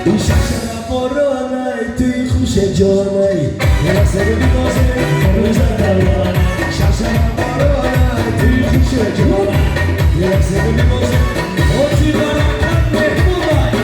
ششر بارانای توی خوش جانای رقص بیبازه روز دوران ششر بارانای توی خوش جانای رقص بیبازه اوتی باران محبوبای.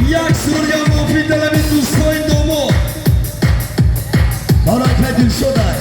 Як сурга муфид далаби дӯстои домо баракай дилшодай.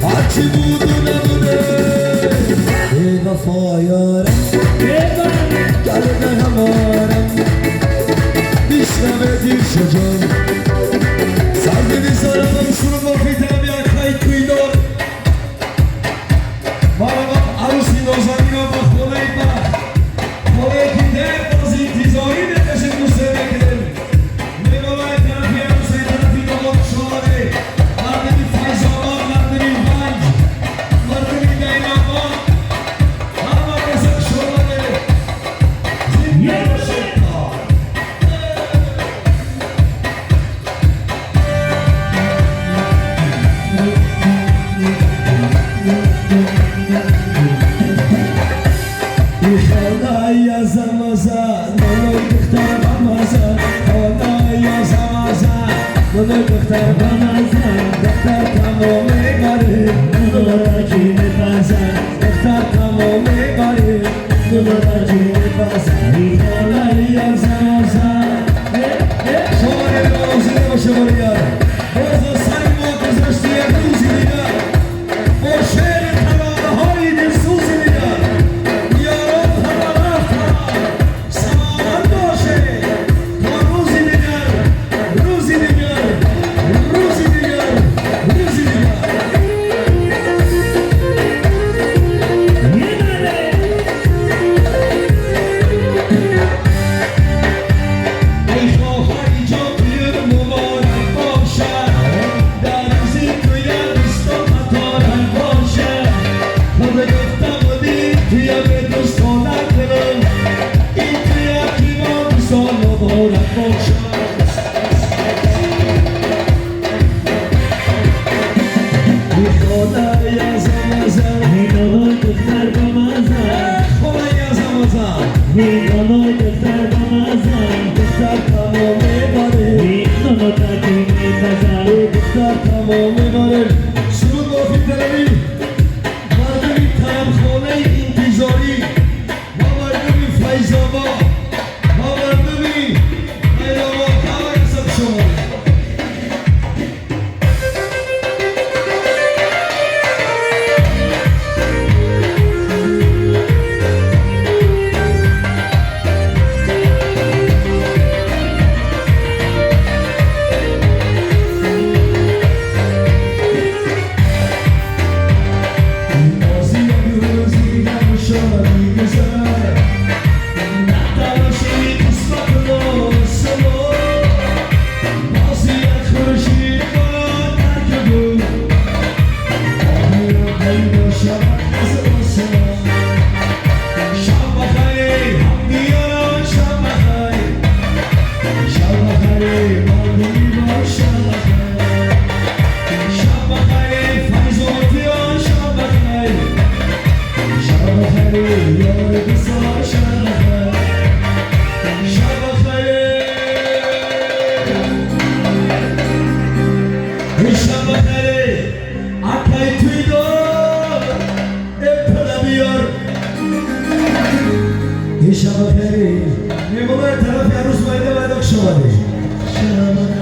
هرچی بود و نبوده بی وفا یارم گرد همارم بیشنوه دیر شجان سر بیزارم شروع مفیدم یک خیلی توی دار مرا عروسی نازنینا با خونه با خونه دیده باز انتظاری نکشه دوسته نکردم نگاه طرفی عروسی طرفی دوام شماره مردمی فیض آباد مردمی ونج مردمی دین‌آباد همه کسک شماره زنده باشه. دختر بمزن دختر تمام باره مدارکی میپزن دختر تمام باره مدارکی میپزن ایخاله یازم شماره نوازیده باشه باریار باز سر ما گذاشتی یک روزی دیگر با شعر ترانه های دلسوزی دیگر یاران همه رفتن سلامت باشه تا روزی دیگر روزی دیگر روزی دیگر روزی دیگر. ای خواهر جان مبارک باشه. Ин шаб бахайр. Меҳмонои тарафи арӯс майда майда, хуш омадед.